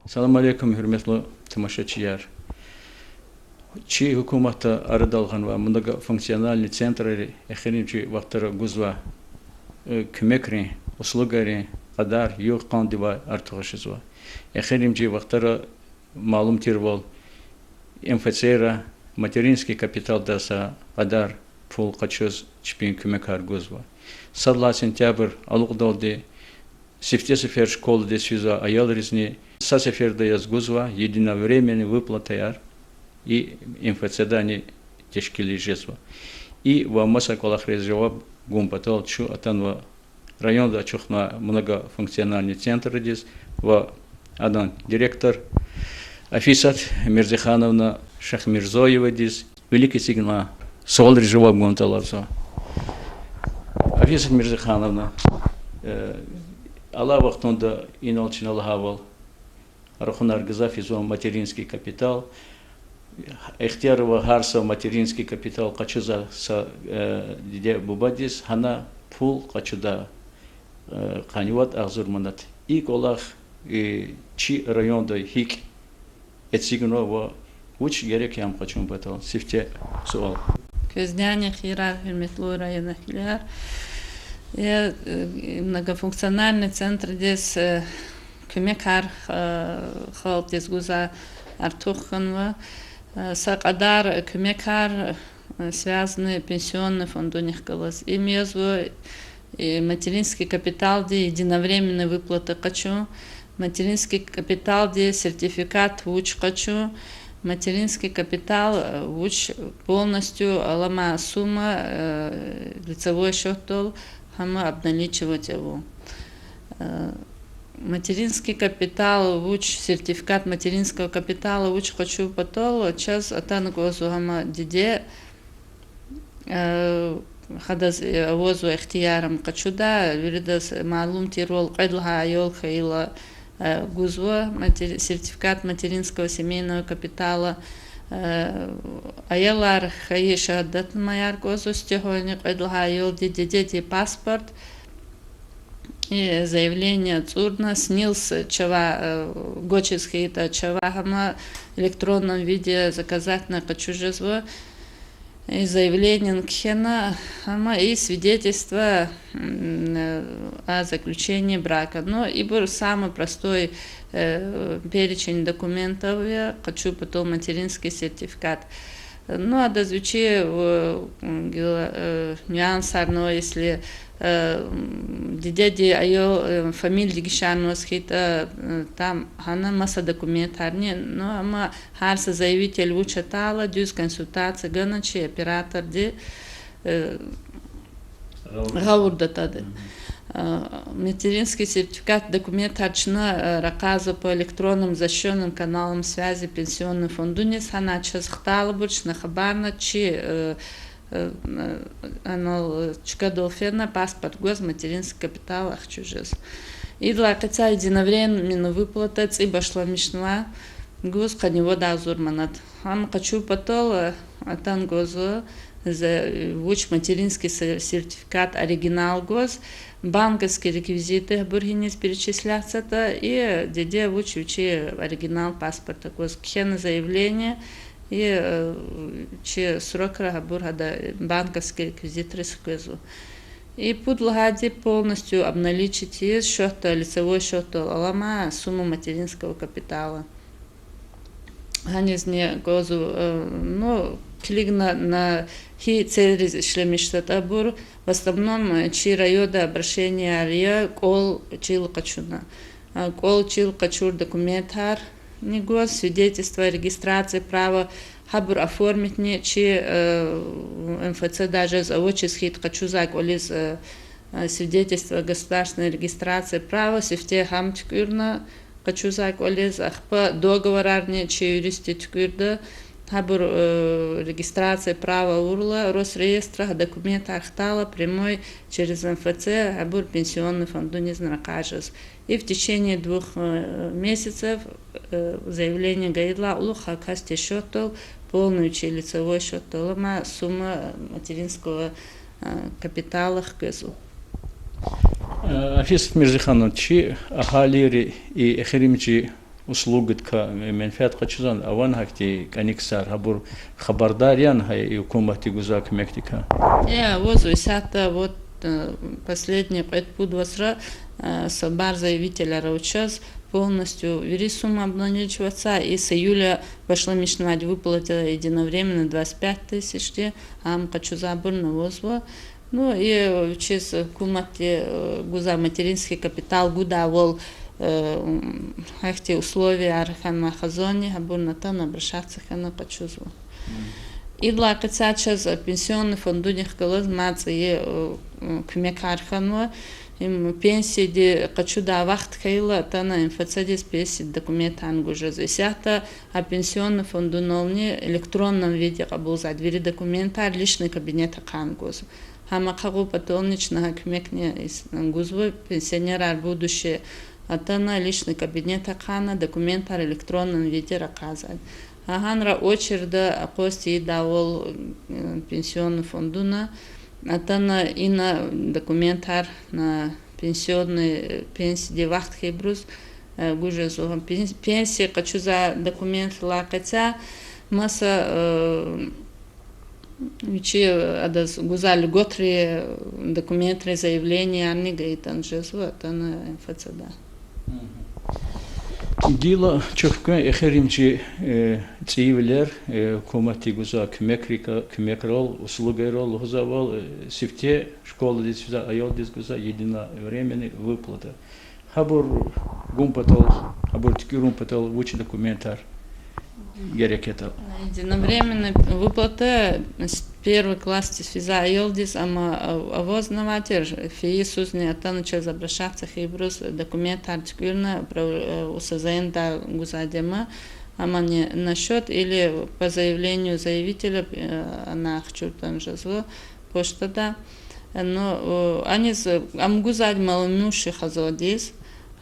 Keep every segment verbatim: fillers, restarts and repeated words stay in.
Салам алейкум, гьуьрметлу тамашачияр! Чи гьукуматда арадал гъанвай многофункциональный центрри эхиримжи вахтара гузва, э, куьмекрин, услугарин кьадар югъ-къандивай артухарзава. Эхиримжи вахтара, малум тирвал, МФЦ-ра материнский капиталдай са кьадар пул къачуз чпин куьмекар гузва. Сад лагьай сентябрь алукьдалди сифте сефер школадиз физвай аялризни, са сеферда яз гузва единовременный выплатаяр, и МФЦ-дани тешкилиз жезва. И ва маса кӀвалахриз жаваб гун патал чун атанва районда ачухнавай многофункциональный центрдиз ва адан директор Афисат Мирзихановна Шахмирзоевадиз вилик эцигнавай суалриз жаваб гун тӀалабзава. Афисат Мирзихановна, э, алай вахтунда, инал чна лагьайвал, рахунар гзаф физвай материнский капитал. Ихтияр ава гьар са материнский капитал къачузвай са, э, диде-бубадиз гьана пул къачудай, э, къанни вад агъзур манат. И кӀвалах, э, чи районда гьикӀ эцигнава ва вуч герек я ам къачун патал? Сифте суал. Квез лагьана хийирар, гьуьрметлу районэгьлияр. Э, многофункциональный центрдиз, э, куьмекар, э, халкьдиз гузвай артух хьанва. Э, са кьадар куьмекар, э, связанный пенсионный фондунихъ галаз. Им язва, э, материнский капиталди единовременный выплата къачун, материнский капиталди сертификат вуч къачун, материнский капитал, э, вуч полностью алама сумма, э, лицевой счётдал гьам обналичивать авун. Э, материнский капитал вуч, сертификат материнского капитала вуч къачун патал чаз атана кӀанзава гьам диде, э, гьадаз, э, авазва ихтияр ам къачудай, виридаз малум тирвал, кьвед лагьай аял хьайила, э, гузва матери-, сертификат материнского семейного капитала, э, аялар хьайи шагьадатнамаяр кӀанзава, сифтегьани кьвед лагьай аялди дидедин паспорт, и заявление цӀурна, СНИЛС чавай, э, гвачиз хьайитӀа, чавай гьам электронном виде заказатьна къачуз жезва. И заявлениени кхьена, гьам и свидетельство, м, э, о заключении брака. Ну, ибур самый простой, э, перечень документов я къачун патал материнский сертификат. Ну, адаз вичи, э, гила, э, нюансар, ну, если, э, м, дидедин аял, э, фамилия дегишарнаваз хьайитӀа, э, там гьана маса документарни, ну, амма гьар са заявитель вуч атайла, дуьз консультация гана чи операторди, э, гъавурда тада. Э, материнский сертификат документар чна, э, ракъазва по электронным защищённым каналам связи пенсионный фондуниз, гьана чаз хтайбур чна хабарна чи, э, э, анал, э, чкадал фена паспорт гваз материнский капитал ахчуз жез. Идалай къецяй единовременный выплата цӀи башламишнава гуз къанни вад агъзур манат. Гьам къачун патал, э, атана кӀанзава за-, вуч материнский се-, сертификат оригинал гваз, банковский реквизиты гьабур гьиниз перечислятьзаватӀа, и диде вуч вичи оригинал паспорта гваз кхьена заявление, и, э, чи срокра гьабур гьада банковский реквизитриз хквезва. И пуд лагьайди полностью обналичить ийиз счётда, лицевой счётдал алама сумма материнского капитала. Гьанизни кӀанзава, э, ну, килигна на гьи целриз ишлемишзаватӀа абур, в основном, э, чи районда обращенияр я кӀвал чил къачуна. Э, кӀвал чил къачур документарни гваз, свидетельство о регистрации права, гьабур оформитьни чи, э, МФЦ-да жез авачиз хьайитӀа къачузвай кӀвализ, э, э, свидетельство о государственной регистрации права, сифте гьам туькӀуьрна къачузвай кӀвализ, ахпа договорарни чи юристди туькӀуьрда, гьабур, э, регистрация права авурла Росреестра, гьа документар хтайла прямой через МФЦ гьабур пенсионный фондунизни ракъаз жез. И в течение двух, э, месяцев, э, заявление гайидалай кьулухъ гьа касдин счётдал, полный чи лицевой счётдал алама сумма материнского, э, капитала хквезва. Э, Афисат Мирзихановна, чи агьалийри и эхиримжи услугадикай менфят къачузвани, авани гьахьтин кӀани ксар, гьабур хабардар яни гьа гьукуматди гузвай куьмекдикай? Э, авазва исятда, вот, э, последний кьвед-пуд вацра, э, са бязи заявителар ава чаз, полностью вири сумма обналичиваться, и с июля башламишнавайди выплата единовременно двадцать пять тысячди, ам къачузвайбурни авазва. Ну, и вичиз гьукуматди, э, гузвай материнский капитал гудайвал, э, м, гьахьтин условияяр хьанвай хизанни, гьабурни атана обращаться хьана къачузва. Идалай къецяй чаз, э, пенсионный фондуник галаз мад цӀийи, э, м, куьмекар хьанва. Им пенсияди къачудай вахт хьайила, атана МФЦ-диз пенсиядин документарни гуз жезва. Исятда а пенсионный фондунални электронном виде кьабулзавайди вири документар личный кабинет ахъайна гузва. Гьам акьахун патални чна гьа куьмекни ис-, гузва, пенсионерар будущее атана личный кабинет ахъайна, документар электронном виде ракъазва. Гьа гьанра очередда акъваз тийидайвал, э, пенсионный фондуна, атана ина документар на пенсионный, э, пенсиядин вахт хьайибуруз, э, гуз жезва. Пен-, пенсия къачузвай документдилай къецяй маса, э, вичи, э, адаз гузвай льготрин документрин заявлениярни гайитӀани жезва атана МФЦ-да. Гила чухквен эхиримжи, э, цӀийивилер, э, гьукуматди гузвай куьмекрика-, куьмекрал, услугайрал, лугьузвайвал, э, сифте школадиз физвай аялдиз гузвай единовременный выплата. Гьабур гун патал, гьабур туькӀуьрун патал вуч документар герек ятӀа? Единовременная выплата с первый классдиз физвай аялдиз, амма, а, авазнавай тир, фейи йисузни атана чаз обращаться хьайибуруз документар туькӀуьрна, прав-, э, УСЗН-да гузвайди я, амма не на счёт или по заявлению заявителя, э, ана хчуртӀани жезва почтада. Ну, э, аниз, э, ам гузвайди малоимущий хизандиз,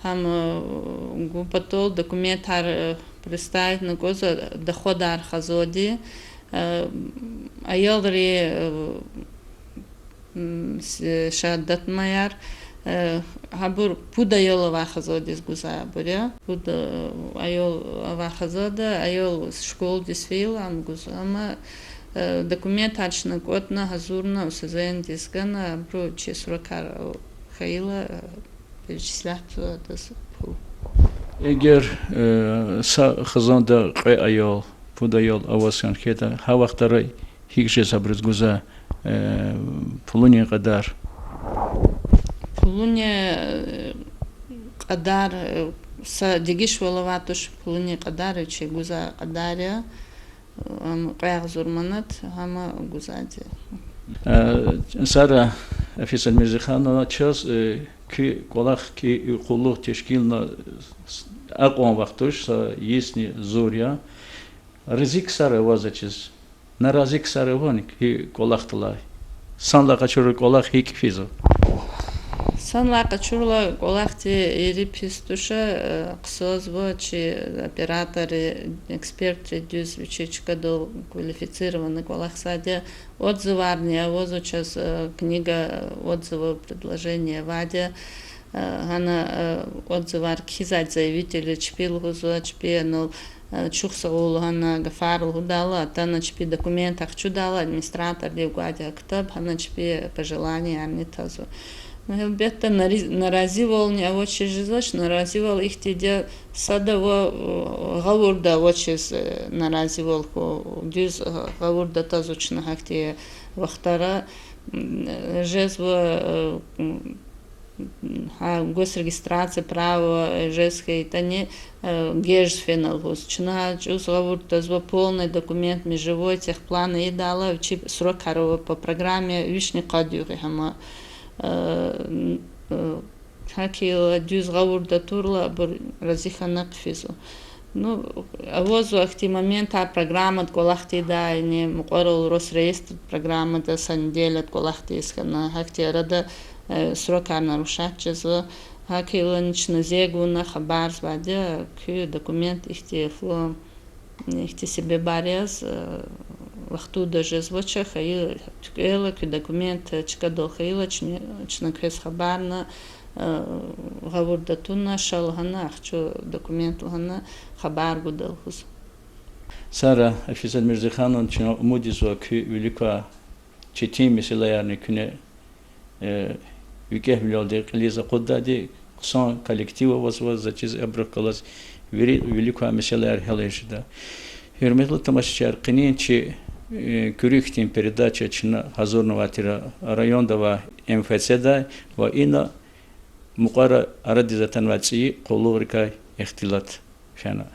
гьам, э, гун патал документар, э, представить авуна кӀанзава доходар хизандин, э, аялрин, э, м, с-, шагьадатнамаяр, э, гьабур пуд аял авай хизандиз гузвайбур я. Пуд, э, аял авай хизанда, аял школадиз фейила ам гузва. Амма, э, документар чна кӀватӀна, гьазурна, УСЗН-диз гана, абуру чи срокар хьайила, э, перечислятзава адаз пул. Эгер, э, са хизанда кьве аял, пуд аял аваз хьана хьайитӀа, гьа вахтара гьикӀ жез абуруз гузвай, э, пулунин кьадар? Пулунин, э, кьадар, э, са дегишвал авайди туш, пулунин кьадар, вичи гузвай кьадар я, ам кьве агъзур манат, гьам гузвайди я. Э, Сара Фисалмирзихановна, чаз, э, куь кӀвалах, куь къуллугъ тешкилна, с-, акьван вахт туш, са йисни зур я. Рази ксар аваза чаз? Нарази ксар авани куь кӀвалахдилай? Санлай къачурла кӀвалах гьикӀ физва? Санлай къачурла кӀвалахди ири пис туш, э, хъсанзава, чи операторри, экспертри дуьз вичи чкадал квалифицированный кӀвалахзавайди я. Отзыварни авазва чаз, э, книга отзывов, предложение авайди я. Э, гьана, э, отзывар кхьизвайди заявителри чпи лугьузва, чпи анал, э, чухсагъул гьана гафар лугьудайла, атана чпи документ ахчудайла, администратордив гвайди я ктаб, гьана чпи пожеланиеярни тазва. Ну, гьелбетда, нари-, наразивални авачиз жезвач, наразивал ихьтинди я, сада ва, э, гъавурда авачиз, э, наразивал хьу, дуьз, э, гъавурда тазва чна гьахьтин вахтара, м, жезва, э, м, гьа госрегистрация право жез хьайитӀани, э, геж фена лугьуз. Чна чӀуз гъавурда тазва полный документ межевой техплан ийидайла, вичи срокар ава по программе, вишни къад югъ я гьам. Э, н-, э, гьакӀ хьайила дуьз гъавурда турла, абур рази хьана хъфизва. Ну, авазва ахьтин моментар программада кӀвалах тийидайни, мукьварал Росреестр программада са неделяда кӀвалах тийиз хьана, гьахьтин арада, э, срокар нарушать жезва. ГьакӀ хьайилани чна зег авуна хабарзавайди я, куь документ ихьтин фу, ихьтин себебар яз, э, Вахтунда жезвач, хьайила, туькӀвейла, куь документ чкадал хьайила, чна, чна квез хабарна, гъавурда туна, ша лагьана, ахчу документ лагьана, хабар гуда лугьуз. Сара, Афизат Мирзехановна, чна умуд ийизва куь вилик квай четин месэлаярни куьне викӀегьвилелди кьилиз акъуддайди, хъсан коллектив авазва, заз чиз, абурухъ галаз вири вилик квай месэлаяр гьялиз жеда. Гьуьрметлу тамашачияр, къенин чи куьруь хьтин передача чна гьазурнавай тир районда авай МФЦ-дай ва ина мукьвара арадиз атанвай цӀийи къуллугърикай ихтилат фена.